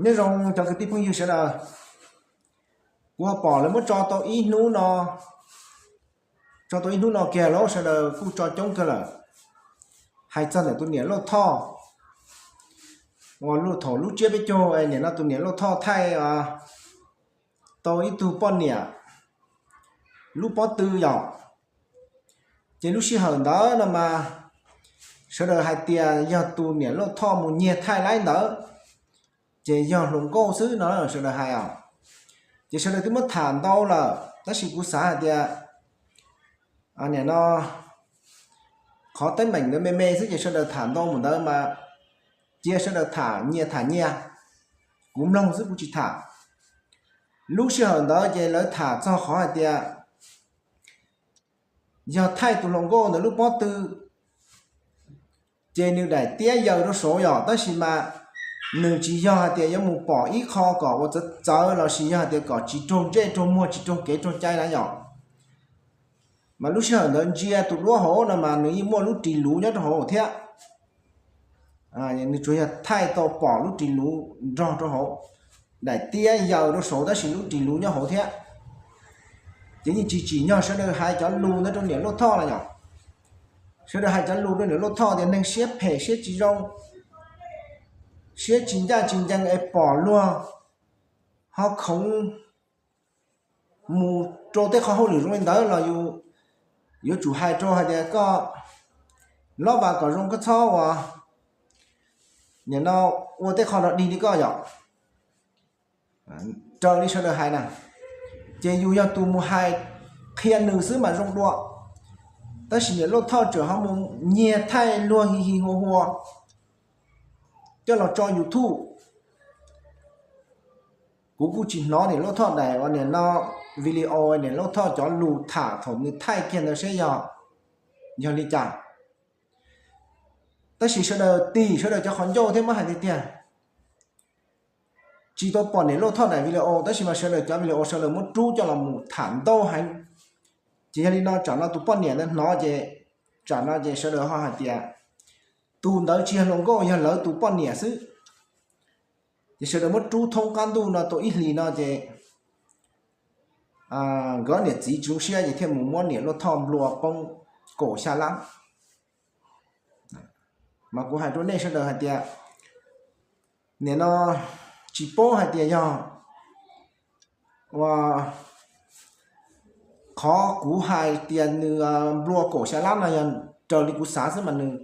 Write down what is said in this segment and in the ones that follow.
Nyob zoo cov kwv tij phooj ywg sawv daws, kuv ho pom lawv muab tso tau ib hnub no, tso tau ib hnub no kiag los sawv daws kuj tso coob kawg lawm, hais txog ntawm tus niam Lauj Thoj uas thaum lub tsiab peb caug, nim no tus niam Lauj Thoj thaij tau ib tug poj niam lub pob tw yom. Ces lub sij hawm ntawd no mas sawv daws hais tias yog tus niam Lauj Thoj mus nyiag thaij laib ntawd, ces yog hluas nkauj xwb no sawv daws hais os. Ces sawv daws twb muab tham ntau lawm, tab sis kuv xav hais tias nim no qhov teeb meem ntawd me me xwb ces sawv daws tham ntau mus ntawd mas cia sawv daws tham nyias tham nyias, kuv mloog xwb kuv tsis tham. Lub sij hawm ntawd ces lawv tham txog qhov hais tias yog thaij tus hluas nkauj ntawd lub pob tw, ces nws daim tiab yaws rau saud yom, tab sis mas nws tsis yog hais tias yuav mus pom ib qho kom ua txawv txawv los sis yog hais tias kom tsis raug ntsej raug muag tsis raug kev raug cai na yom. Mas lub sij hawm ntawd ntsia tus duab hauv no mas nws yeej muaj lub ris luv nyob rau hauv thiab. Nws tsuas yog thaij tau pom lub ris luv nrog rau hauv, daim tiab yaws rau saud tab sis lub ris luv nyob hauv thiab. Ces yeej tsis tsim nyog sawv daws hais cov lus ntawd rau niam Lauj Thoj los yom. Sawv daws hais cov lus rau niam Lauj Thoj tias neeg siab phem siab tsis zoo, siab tsis ncaj tsis ncees es pom luag ho khoov mus rau tej qhov hauj lwm zoo li ntawd los yus yuav tsum hais rau hais tias koj lob vas kom zoo koj txhob ua, nim no ua tej qho rau dig li koj yom. Raws li sawv daws hais na, ces yus yog tus mus hais qhia nws xwb mas zoo dua, tab sis niam Lauj Thoj tseem ho mus nyiag thaij luag hi hi hua hua coj los tso YouTube. Kuv kuj tsis hnov niam Lauj Thoj daim uas nim no video niam Lauj Thoj cov lus tham thaum nws thaij kiag ntawd seb yog, yog li cas. Tab sis sawv daws tig sawv daws cov qhov ncauj thiab muab hais tiag tiag. Tsis tau pom niam Lauj Thoj daim video tab sis mas sawv daws cov video sawv daws muab rub coj los mus tham ntau heev. Ces yog li no tsam no tus poj niam ntawd hnov ces tsam no ces sawv daws ho hais tias tus ntawd tsis yog hluas nkauj, yog lawv tus poj niam xwb. Ces sawv daws muab rub thoob qab ntuj no tau ib hlis no ces nkawd niam txiv tsis zoo siab ces thiaj mus muab niam Lauj Thoj nplua poob kaum xya lab. Mas kuv hais rau nej sawv daws hais tias nim no tsis paub hais tias yog ua qhov kuv hais tias nws nplua kaum xya lab no yog raws li kuv xav xwb mas nws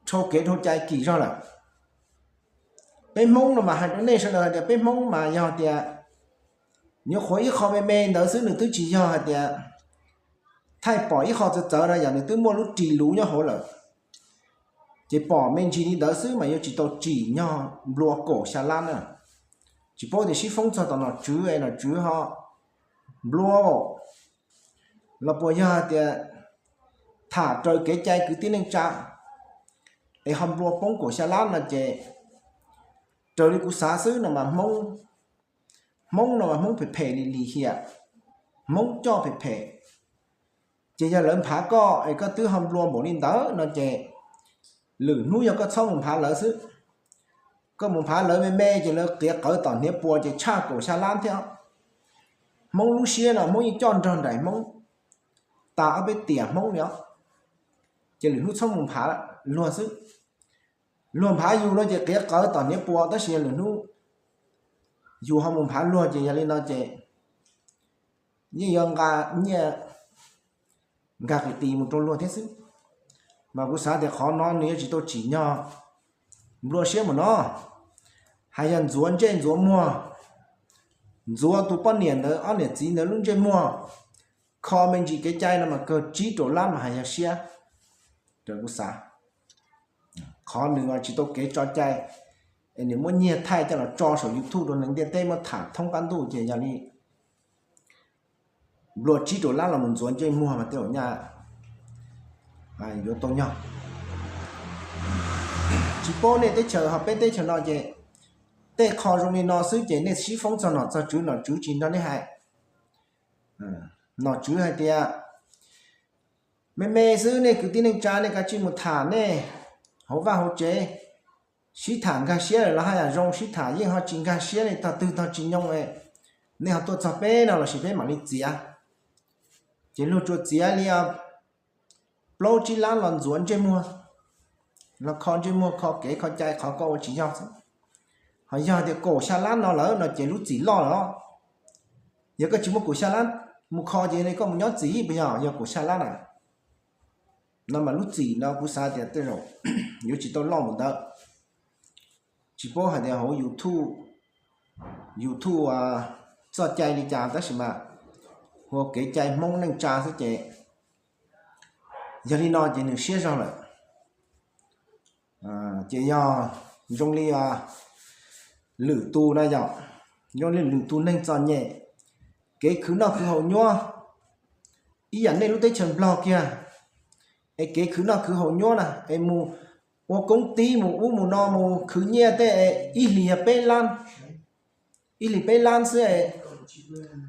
dhau kev dhau cai kim zog lawm. Peb Hmoob no mas hais rau nej sawv daws hais tias peb Hmoob mas yog tias nyuam qhuav ib qho me me ntawd xwb, nws twb tsis yog hais tias thaij pom ib qho txawv txawv no, yog nws twb muaj lub ris luv nyob hauv lawm. Ces pom me ntsis li ntawd xwb mas yuav tsis tau tsim nyog nplua kaum xya lab na. Tsis paub tias sib foob txog tom nom tswv es nom tswv ho nplua los puas yog hais tias tham raws kev cai kwv tij neej tsa es ho nplua poob kaum xya lab no ces raws li kuv xav xwb no mas Hmoob, Hmoob no mas Hmoob phem phem li lim hiam, Hmoob coj phem phem. Ces yog lawv nphav koj es koj twb ho nplua npaum li ntawd no ces lwm hnub yog koj txhob mus nphav lawv xwb. Koj mus nphav lawv me me ces lawv qiav qawv tom hniav puas ces tshaj kaum xya lab thiab. Hmoob lub siab no Hmoob yeej coj nrog nraim Hmoob tas ob peb tiam Hmoob li os. Ces lwm hnub txhob mus nphav luag xwb. Luag nphav yus no ces qiav qawv tom hniav puas, tab sis yog lwm hnub yus ho mus nphav luag ces yog li no ces yeej yuav nqa nyiaj nkag qis qis mus rau luag thiab xwb. Mas kuv xav tias qhov no nws yuav tsis tau tsim nyog nplua siab mus no. Hais yog ntxuav ntsej ntxuav muag, ntxuav tus poj niam ntawd ob niam txiv ntawd lub ntsej muag, kho me ntsis kev cai no mas kawg tsib rau lab mas hais yog siab. Raws kuv xav, qhov nws tsis tau kev tso cai es nws muab nyiag thaij coj los tso saum YouTube rau neeg ntiaj teb muab tham thoob qab ntuj ces yog li nplua tsib rau lab los mus ntxuav ntsej muag mas tej zaum nyaj yuav tau nyog. Tsis paub nej teb chaws ho peb teb chaws no ces tej qho zoo li no xwb ces nej sib foob txog nom txog tswv, nom tswv tsis nrog nej hais. Nom tswv hais tias me me xwb, nej kwv tij neej tsa nej kav tsij mus tham nej hauv vaj hauv tsev, sib tham nkag siab lawm los haj yam zoo, sib tham yeej ho tsis nkag siab li, tog twg tog tsis nyoo, nej ho tuaj txog peb no lossis peb mam li txiav. Ces luag tsuas txiav li plaub tsib lab los ntxuav ntsej muag, los kho ntsej muag, kho kev kho cai, qhov koj ua tsis yog xwb. Ho yog tias kaum xya lab no lawm no ces lub txim loj lawm. Yog koj tsis muaj kaum xya lab mus kho ces koj mus nyob txim puas yog? Yog kaum xya lab na, no mas lub txim no kuv xav tias tej zaum yuav tsis tau loj mus ntawd. Tsis paub hais tias hauv YouTube, YouTube txoj cai li cas tab sis mas hu ua kev cai Hmoob neej tsa xwb ces yog li no ces nws siab zog lawm. Ces yog zoo li lwm tus na yom, zoo li lwm tus neeg txom nyem, kev khwv noj khwv haus nyuab ib yam nej lub teb chaws Nplog kiag, es kev khwv noj khwv haus nyuab na, es mus ua koob tib mus ub mus no mus khwv nyiaj tej, ib hlis yog peb lab, ib hlis peb lab xwb.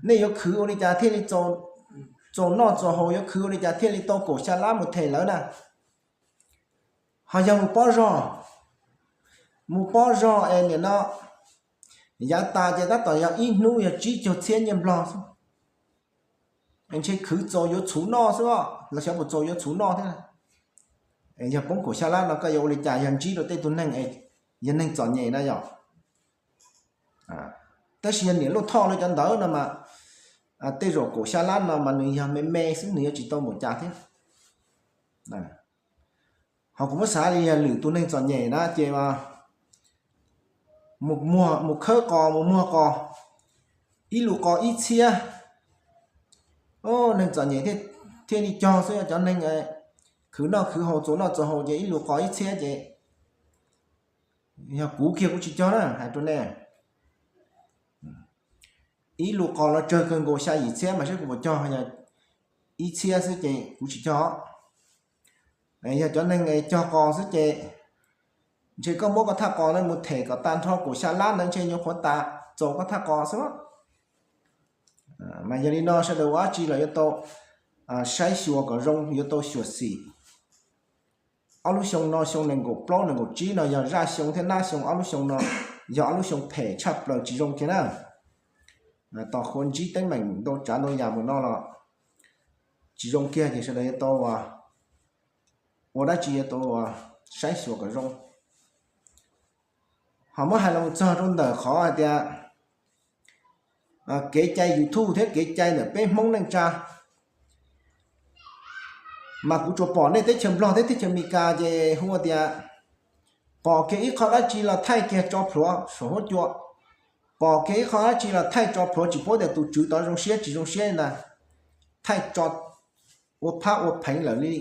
Nej yuav khwv ua li cas thiaj li txaus noj txaus haus, yuav khwv ua li cas thiaj li tau kaum xya lab mus them lawv na? Ho yog mus pob zog, mus pob zog es nim no yav tas ces tab tom yog ib hnub yog tsib caug txhiab nyiaj Nplog xwb, ntshe khwv txaus yuav txhuv noj xwb, los xyov puas txaus yuav txhuv noj thiab. Yog poob kaum xya lab no koj yuav ua li cas, yog ntsib rau tej tug neeg, yog neeg txom nyem na yom. Tab sis yog niam Lauj Thoj lawv cov ntawd no mas, tej zaum kaum xya lab no mas nws yog me me xwb, nws yuav tsis tau npaum cas thiab. Ho kuv muab xav li yog lwm tus neeg txom nyem na ces mus khawb qos mus muag qos, ib lus qos ib txhiab. Neeg txom nyem thiaj li cog xwb, cov neeg khwv noj khwv haus txaus noj txaus haus ces ib lus qos ib txhiab ces yog kuv kiag kuv tsis cog na, hais rau nej. Ib lus qos los tsawg kawg nkaus xya yim txhiab mas saib kuv puas cog, yog ib txhiab xwb ces kuv tsis cog. Yog cov neeg cog qos xwb ces ntshe koj muab koj thaj qos mus them kom tag nrho kaum xya lab ntawd ntshe nyuam qhuav tas txaus koj thaj qos xwb. Mas yog li no sawv daws ua dab tsi los yuav tau saib xyuas kom zoo, yuav tau xyuam xim. Ob lub xyoo no xyoo nees nkaum plaub nees nkaum tsib no yog zaj xyoo thiab nab xyoo, ob lub xyoo no yog ob lub xyoo phem tshaj plaws tsis zoo kiag na. Tos qhuav ntsib teeb meem ntau tsav ntau yam mus no los tsis zoo kiag ces sawv daws yuav tau ua dab tsi yuav tau saib xyuas kom zoo. Ho muab hais los txog rau ntawm qhov hais tias kev cai YouTube thiab kev cai ntawm peb Hmoob neej tsa, mas kuv tsuas pom nej teb chaws Nplog thiab teb chaws Amelikas ces hu tias pom kiag ib qho dab tsi los thaij kiag tso plhuav saum huab cua, pom kiag ib qho dab tsi los thaij tso plhuav tsis paub tias tus tswv tod zoo siab tsis zoo siab li ntag, thaij tso ua phab ua pheev lawm li.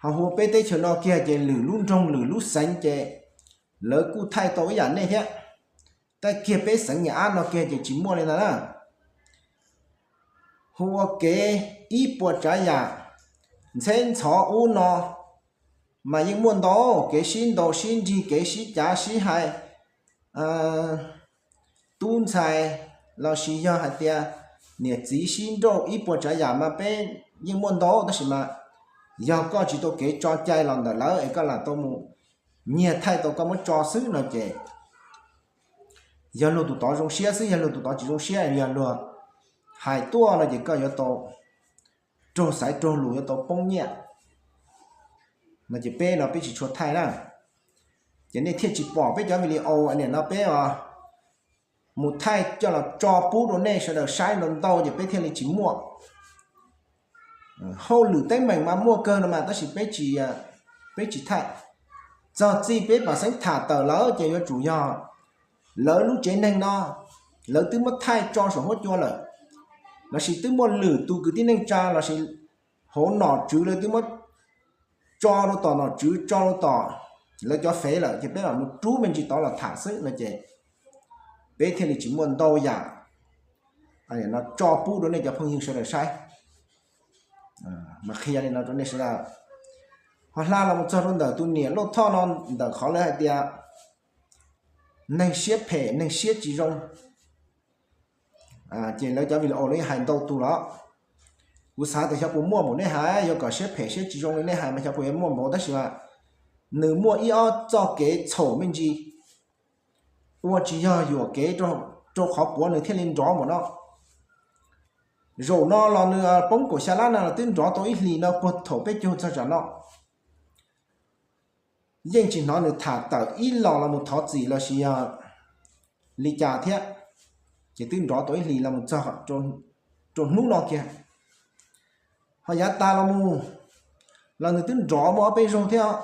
Ho hu ua peb teb chaws no kiag ces lwm lub nroog lwm lub xeev ces lawv kuj thaij tau ib yam nej thiab. Tab kiag peb xeev Nyab Laj no kiag ces tsis muaj li ntag na. Hu ua kev ib puas tsav yam ntxheb ntxhov ub no mas yeej muaj ntau, kev sib ntaus sib nrig, kev sib cav sib hais, tub ntxhais lossis yog hais tias niam txiv sib nrauj ib puas tsav yam mas peb yeej muaj ntau, tab sis mas yog koj tsis tau kev tso cai los ntawm lawv es koj lam tau mus nyiag thaij tau koj muab tso xwb no ces yog luag tus tod zoo siab xwb, yog luag tus tod tsis zoo siab, yog luag hais tuaj no ces koj yuav tau raug xaiv raug lus, yuav tau poob nyiaj no ces peb no peb tsis tshua thaij na. Ces nej thiaj tsis pom peb cov video nim no peb mus thaij coj los tso pub rau nej sawv daws saib ntau ntau ces peb thiaj li tsis muaj. Hauj lwm teeb meem mas muaj kawg no mas tab sis peb tsis, peb tsis thaij. Txog txij peb pam xeeb tham tawm lawm ces yuav tsum yog lawv lub tsev neeg no lawv twb muab thaij tso saum huab cua lawm, lossis twb muaj lwm tus kwv tij neej tsa lossis hauv nom tswv lawv twb muab tso rau tom nom tswv, tso rau tom lawv cov fev lawm ces peb mam mus rub me ntsis tod los tham xwb no ces peb thiaj li tsis muaj ntau yam no tso pub rau nej cov phooj ywg sawv daws saib. Mas qhia li no rau nej sawv daws. Ho hla los mus txog rau ntawm tus niam Lauj Thoj no, ntawm qhov lawv hais tias neeg siab phem neeg siab tsis zoo, ces lawv cov video lawv hais ntau tus los kuv xav tias xyov puas muaj npaum nej hais, yuav kom siab phem siab tsis zoo li nej hais mas xyov puas yuav muaj npaum, tab sis mas nws muaj ib ob txoj kev txhaum me ntsis, ua tsis yog yuam kev rau qhov puav nws thiaj li nrov npaum no. Zaum no los nws poob kaum xya lab no los twb nrov tau ib hlis no puag thaum peb caug txog tsam no. Yeej tsis hnov nws tham tawm ib los los mus thov txim los sis yog li cas thiab, ces twb nrov tau ib hlis los mus txog rau hnub no kiag. Ho yav tas los mus los nws twb nrov muaj ob peb zaug thiab,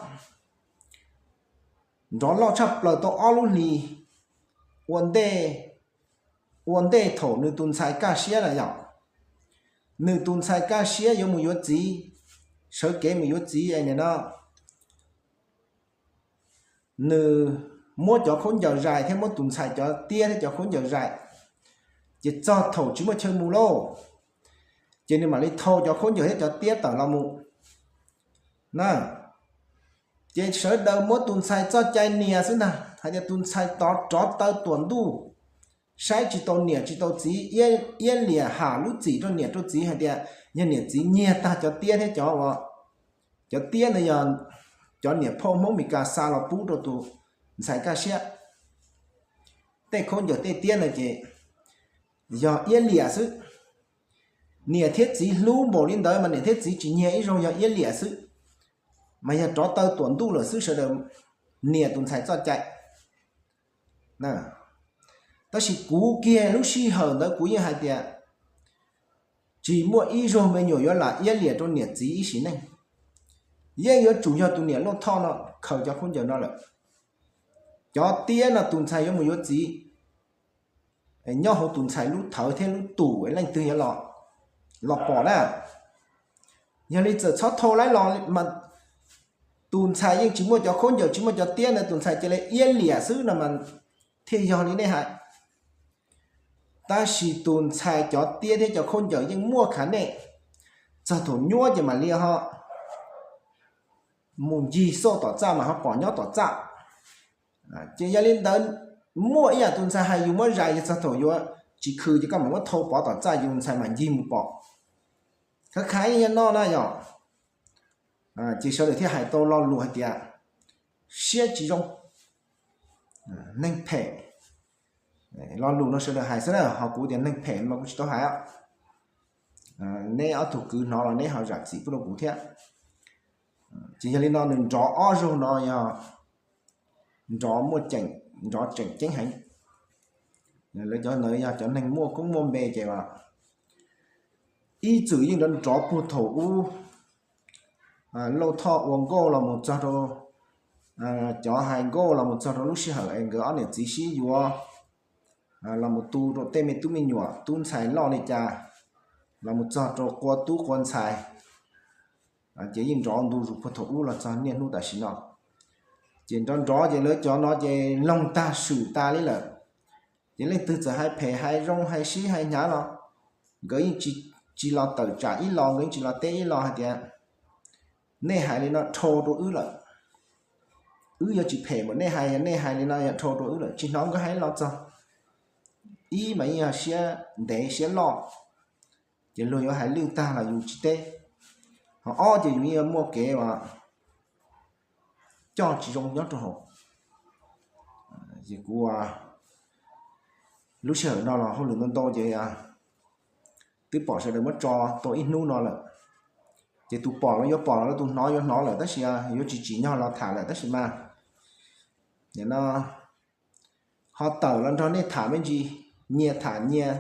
nrov loj tshaj plaws tau ob lub hlis ua ntej, ua ntej thaum nws tus ntxhais kaj siab na yom. Nws tus ntxhais kaj siab yuav mus yuav txiv, sawv kev mus yuav txiv es nim no nws muab cov khaub ncaws zais thiab muab tus ntxhais cov tiab thiab cov khaub ncaws zais, ces txog thaum tsis muaj chaw mus lauj, ces nws mam li thau cov khaub ncaws thiab cov tiab tawm los mus na. Ces sawv daws muab tus ntxhais txoj cai nias xwb ntag, hais tias tus ntxhais tod rov taw tuam ntuj, saib tsis tau niam tsis tau txiv, iab liam ham lub txim rau niam rau txiv hais tias yog niam txiv nyiag tag cov tiab thiab cov, cov tiab ntawd yog cov niam phauj Hmoob Mes Kas xa los pub rau tus ntxhais kaj siab. Tej khaub ncaws tej tiab ntawd ces yog iab liam xwb. Niam thiab txiv hlub npaum li ntawd mas niam thiab txiv tsis nyiag ib zaug, yog iab liam xwb, mas yog rov taw tuam ntuj lawm xwb sawv daws nias tus ntxhais txoj cai. Tab sis kuv kiag lub sij hawm ntawd kuv yeej hais tias tsis muaj ib zaug me nyuam yuav lam iab liam rau niam txiv ib sim neej. Yeej yuav tsum yog tus niam Lauj Thoj no khaws cov khaub ncaws no lawm. Cov tiab no tus ntxhais yuav mus yuav txiv, nyob hauv tus ntxhais lub thawv thiab lub tum leej twg yuav los pom na. Yog li txawm txhob thau lawm los mas tus ntxhais yeej tsis muaj cov khaub ncaws tsis muaj cov tiab ntawd, tus ntxhais cia li iab liam xwb no mas thiaj yog li nej hais. Tab sis tus ntxhais cov tiab thiab cov khaub ncaws yeej muaj khav nej, txog thaum nyuaj ces mam li ho mus ncig xauj tom txaj mas ho pom nyob tom txaj. Ces yog li ntawd, muaj ib yam tus ntxhais hais yus muab zais ces txog thaum yuav tsis khwv ces koj mam muab thau pov tom txaj yus ntxhais mam ncig mus pom. Khav khav yeej yog no na yom. Ces sawv daws thiaj hais tau lo lus hais tias siab tsis zoo, neeg phem. Lo lus no sawv daws hais xwb na, ho kuv tias neeg phem mas kuv tsis tau hais. Neb ob tug kwv hnov los neb ho zam txim pub rau kuv thiab. Ces yog li no nws nrov ob zaug no yog nrov muaj, nrov tseem ceeb heev. Lawv cov ntawd yog cov neeg muaj koob muaj npe ces ib txwm yeej nrov nrov puag thaum ub Lauj Thoj ua nkauj los mus txog rau, cov hais nkauj los mus txog rau lub sij hawm es nkawd ob niam txiv sib yuav, los mus tu rau tej me tub me nyuam tub ntxhais loj li cas, los mus txog rau qua tub qua ntxhais. Ces yeej nrov ntu zus puag thaum ub los txog niaj hnub tam sim no. Ces nrov nrov ces lawv cov no ces loog tag swm tas li lawm. Ces leej twg txawm hais phem hais zoo hais sib hais hnyav los nkawd yeej tsis los tawm tsam ib los, nkawd yeej tsis los teb ib los hais tias nej hais li no dhau rau wb lawm. Wb yuav tsis phem npaum nej hais, yog nej hais li no yog dhau rau wb lawm. Tsis hnov nkawd hais los txog. Ib mas yeej yog siab ntev siab loj, ces luag yuav hais lwj tag los yus tsis teb. Ho ob ces yus yeej muaj kev uas coj tsis zoo nyob rau hauv. Ces kuv lub sij hawm no los hauj lwm ntau ntau ces twb pom sawv daws muab tso tau ib hnub no lawm. Ces tus pom los yuav pom, tus hnov yuav hnov lawm, tab sis yuav tsis tsim nyog los tham lawm tab sis mas nim no ho tawm los nrog nej tham me ntsis, nyias tham nyias,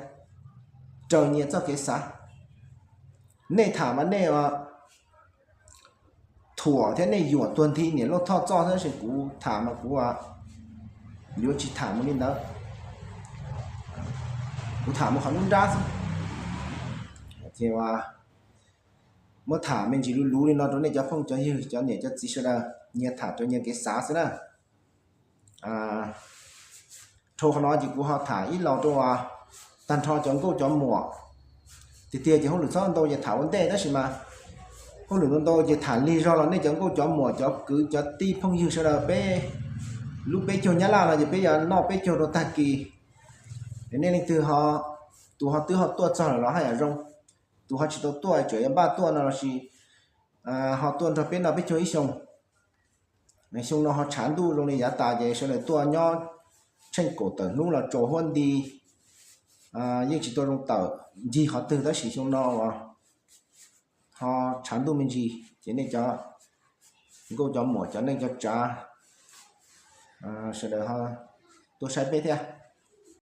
raws nyias txoj kev xav. Nej tham mas nej thuam thiab nej yuam tuag nthi niam Lauj Thoj txoj xwb, tab sis kuv tham mas kuv yuav tsis tham mus li ntawd. Kuv tham mus qhov nruab nrab xwb. Ces muab tham me ntsis luv luv li no rau nej cov phooj cov ywg cov niam cov txiv sawv daws nyias tham raws nyias kev xav xwb na. Dhau qhov no ces kuv ho tham ib los rau tag nrho cov nkauj cov muam. Tiag tiag ces hauj lwm txhob ntau ces tham ua ntej, tab sis mas hauj lwm ntau ntau ces tham lig zog los nej cov nkauj cov muam cov kwv cov tij phooj ywg sawv daws peb lub peb caug Nyab Laj no ces peb yuav noj peb caug rau tag kis. Es nej leej twg ho, tus ho twb ho tuaj txog lawm los haj yam zoo, tus ho tsis tau tuaj tseem yuav npaj tuaj no los sis ho tuaj nrog peb noj peb caug ib xyoos. Xyoo no ho tshav ntuj zoo li yav tas ces sawv daws tuaj nyob tsheej kaum tawm hnub los tsaus huab nti, yeej tsis tau zoo tawm ncig qhov twg, tab sis xyoo no uas ho tshav ntuj me ntsis ces nej cov nkauj cov muam cov neej cov tsav sawv daws ho tuaj saib peb thiab.